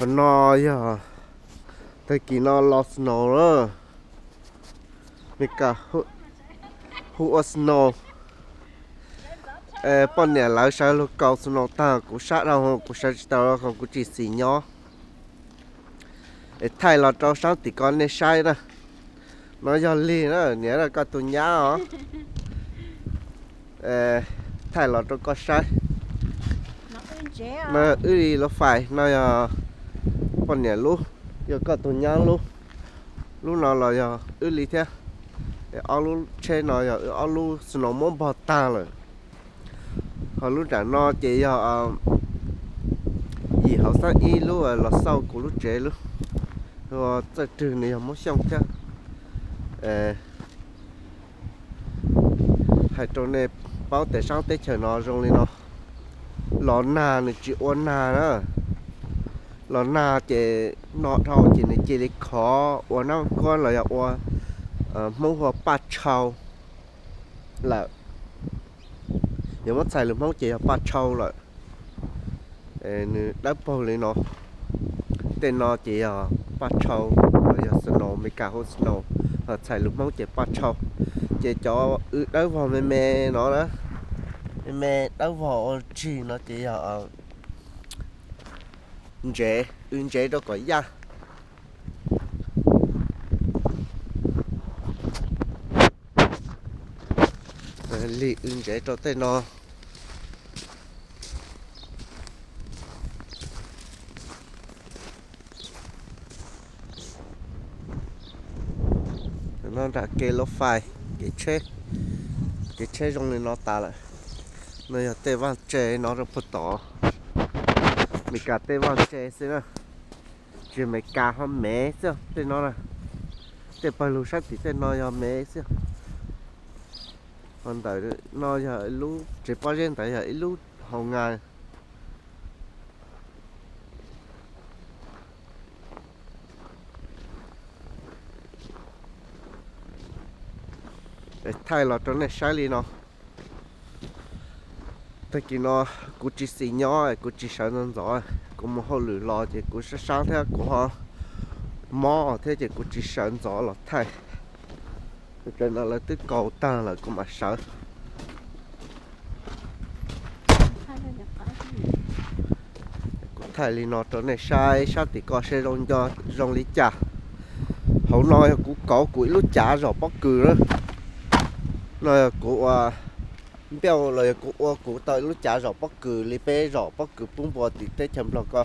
Qhov no yog tag kis no los snow na, Meskas hu ua snow. Poj niam lawv sawv lug kaus snow tag, kuv sab dhau, kuv sawv tsis tau, kuv tsis xis nyob. Es thaij los rau sab tim ko nej saib na. No yog lig na, niam koj tus nyab os. Thaij los rau koj saib. No wb li lub fais, no yog poj niam lub, yog koj tus nyab lub. Lub no los yog wb li thiab. Ob lub tsheb no yog wb ob lub snow muab npog tag lawm. Ho lub nram no ces yog yim hauv xab ib lub los xauj kuv lub tsev lub, txawj rwg nws yog Hmoob Xyooj thiab. Hais rau nej paub tias sab teb chaws no zoo li no, los nag nws tsis ua nag na. Los nag ces no dhau ces nws cia li khov ua nab kuab los yog ua, Hmoob hu ua paj tshau lawm. Yog muab txhais lus Hmoob ces yog paj tshau lawm. Nws dawb paug li no. Tej no ces yog paj tshau, los yog snow, Meskas hu snow, ho txhais lus Hmoob ces paj tshau. Ces cov wb dawb vog me me no na, me me dawb vog ua rig no ces yog ntsev, wb ntsev rau kom yaj. Lig wb ntsev rau tej no. No nram kev lub fais, kev tsheb, kev tsheb zoo li no tas lawm. No yog tej vaj tse no rau puag tod. Meskas tej vaj tse xwb na. Tsis Meskas ho Mev xwb tej no na. Tej pawg lug sab tim tej no yog Mev xwb. Ho ntawm no yog lub tsev pob zeb ntawd yog ib lub hau nga. Thaij los rau nej saib li no. Tag kis no kuv tsis xis nyob, kuv tsis sawv ntxov ntxov, kuv mus hauj lwm los ces kuv sab sab thiab kuv ho mob thiab ces kuv tsis sawv ntxov los thaij. Tam no lawv twb kaus tag lawm kuv mam sawv. Kuv thaij li no rau nej saib sab tim ko seb zoo nco zoo li cas. Hauv no yog kuv kauv kuv ib lub cav zom pob kws na. No yog kuv ua npeuj los yog kuv ua kuv tau ib lub cav zom pob kws li peb zom pob kws pub npua tim teb chaws Nplog ko.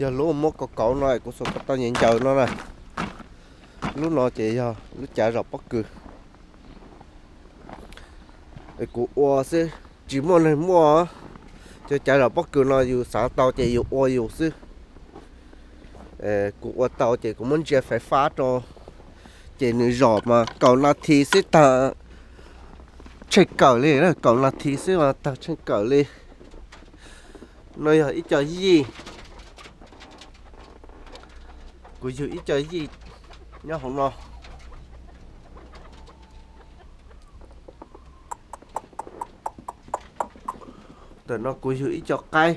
Yog lub muab kauv kauv no kuv xuas ko taw ncaws ncaws no na. Lub no ces yog lub cav zom pob kws. Kuv ua xwb, tsis muaj neeg muaj. Cov cav zom pob kws no yus xav tau ces yus ua yus xwb. Kuv ua tau ces kuv muab ntsia fais fab rau, ces nws zom mas kaum nas this xwb tag tsheej kawm li, kaum nas this xwb mas tag tsheej kawm li. No yog ib co yij, kuv yug ib co yij nyob hauv no. Tam no kuv yug ib co qaib.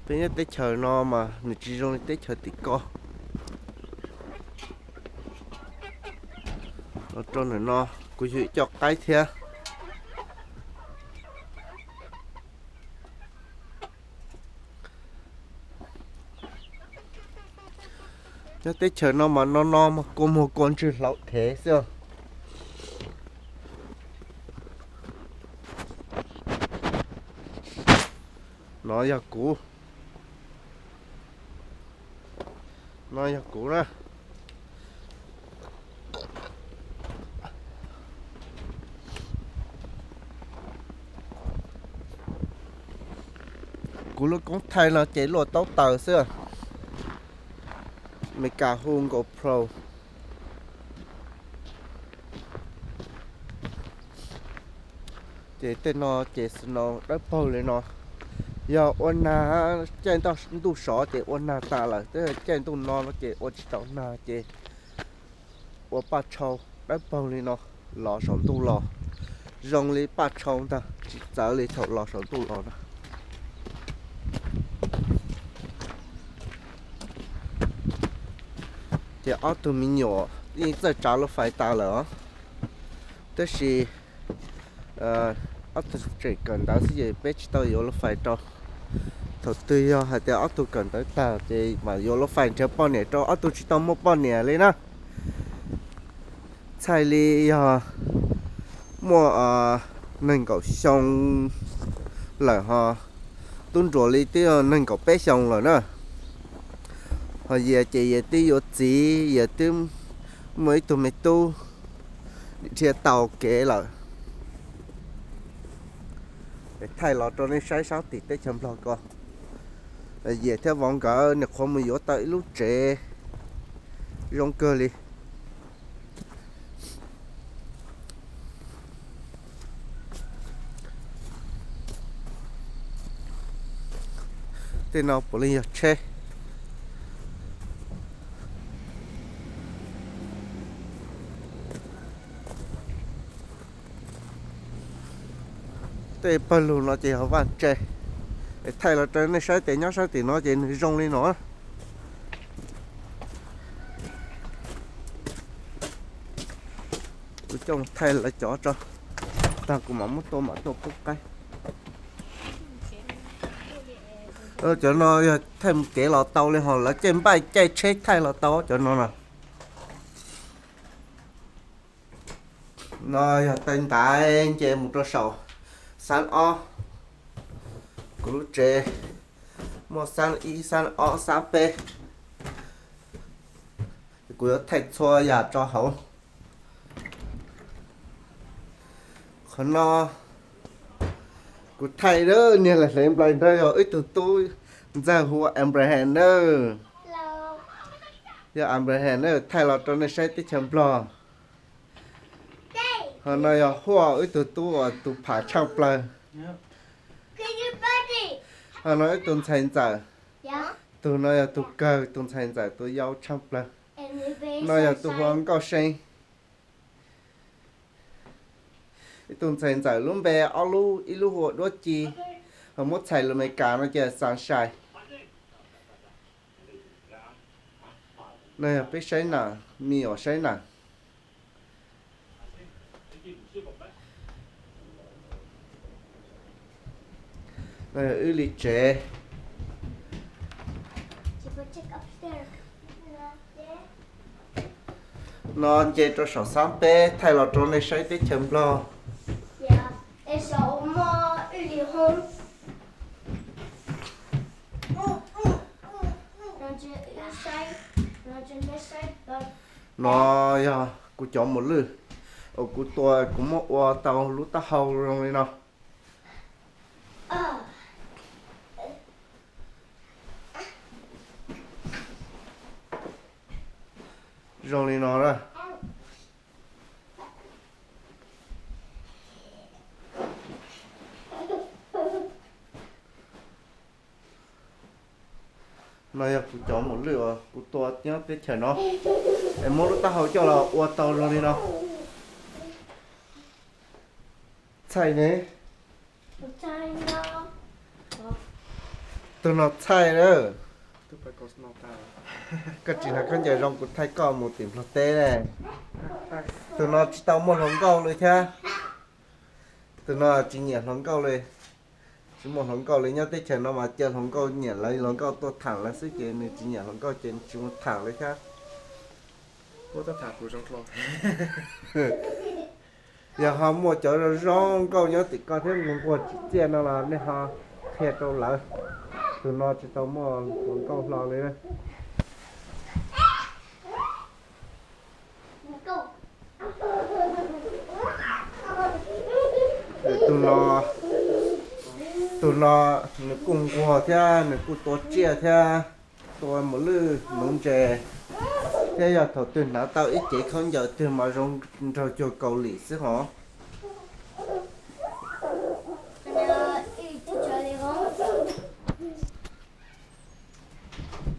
Peb nyob teb chaws no mas nws tsis zoo li teb chaws tim ko. Los rau ntawm no kuv yug ib co qaib thiab. Nyob teb chaws no mas no no mas kua muag kua ntswg hlauv thev xwb. No yog kuv, no yog kuv na. Kuv lub koob thaij no ces luaj taub taws xwb. Meskas hu GoPro. Ces tej no ces snow dawb paug li no. Yog ua nag, caij ntuj sov ces ua nag tas lawm, twb caij ntuj no ces ua tsis tau nag ces ua paj tshau dawb paug li no los saum ntuj los, zoo li paj tshau ntag, tsis txawv li thaum los saum ntuj los na. Ces ob tug me nyuam yeej txawj tsav lub fais tas lawm os. Tab sis ob tug tseem kawm ntawv xwb ces peb tsis tau yuav lub fais rau. Thaum twg yog hais tias ob tug kawm ntawv tag ces mam yuav lub fais nrhiav poj niam rau, ob tug tsis tau muaj poj niam li na. Txhais li yog muaj nees nkaum xyoo lawm ho, tub nruas li twb yog nees nkaum peb xyoo lawm na. Ho Yias ces Yias twb yuav txiv, Yias twb muaj ib tug me tub, dhia tau kev lawm. Thaij los rau nej saib sab tim teb chaws Nplog ko. Yias thiab vauv nkawd nyuam qhuav mus yuav tau ib lub tsev zoo kawg li. Tej no puav leej yog tsheb. Tej pawg lug no ces yog vaj tse. Thaij los rau nej saib tias nyob sab tim no ces nws zoo li no. Kuv coj thaij lawv cov tso, tag kuv mam muab tua mam tuaj pub qaib. Cov no yog thaij mus kev los tau li ho, lawv caij npaij caij tsheb thaij los tau cov no na. No yog taw ntaiv nce mus rau saum xab ob. Kuv lub tsev muaj xab ib, xab ob, xab peb. Kuv yuav thaij txhua yam rau hauv. Qhov no kuv thaij niag hle nplais ntawd yog wb tug tub ntxawg hu ua Abraham na. Yog Abraham na, thaij los rau nej saib teb chaws Nplog. Ho no yog Huaj, wb tug tub uas tus pham tshaaj plawg. Ho no wb tug ntxhais ntxawm. Tug no yog tug kawg, tug ntxhais ntxawm tus yau tshaaj plawg. No yog tus hu ua Nkauj See. Ib tug ntxhais ntxawm lub npe ob lub, ib lub hu ua Duab Ci, ho muab txhais lus Amelikas no ces Sunshine. No yog peb saib nam, me nyuam saib nam. No yog wb li tsev. No nce rau saum xab peb thaij los rau nej saib teb chaws Nplog. No yog kuv cov mos lwj uas kuv tua, kuv muab ua tau lub taub hau zoo li no. Zoo li no na. No yog kuv cov mos lwj uas kuv tua nyob teb chaws no, es muab lub taub hau coj los ua tau zoo li no. Txhaij ne? Tus no txhaij na. Koj tsis hnav khaub ncaws zoo kuv thaij koj mus tim Nplog teb ne. Tus no tsis tau muaj hluas nkauj li thiab. Tus no tsis nyiam hluas nkauj li. Tsis muaj hluas nkauj li, nyob teb chaws no mas cia hluas nkauj nyiam lawv, hluas nkauj tuaj tham lawv xwb ces nws tsis nyiam hluas nkauj ces nws tsis mus tham li thiab. Yog ho muaj cov zoo zoo nkauj nyob tim ko thiab nquag nquag tsim txiaj no los nej ho qhia rau lawv. Tus no tsis tau muaj hluas nkauj hlo li. Tus no, tus no nws kuj nquag thiab nws kuj tua tsiaj thiab, tua mos lwj nuv ntses, thiab yog thaum twg hnav tau ib cev khaub ncaws twg mas zoo nraug cuag Kaus Lim xwb hos.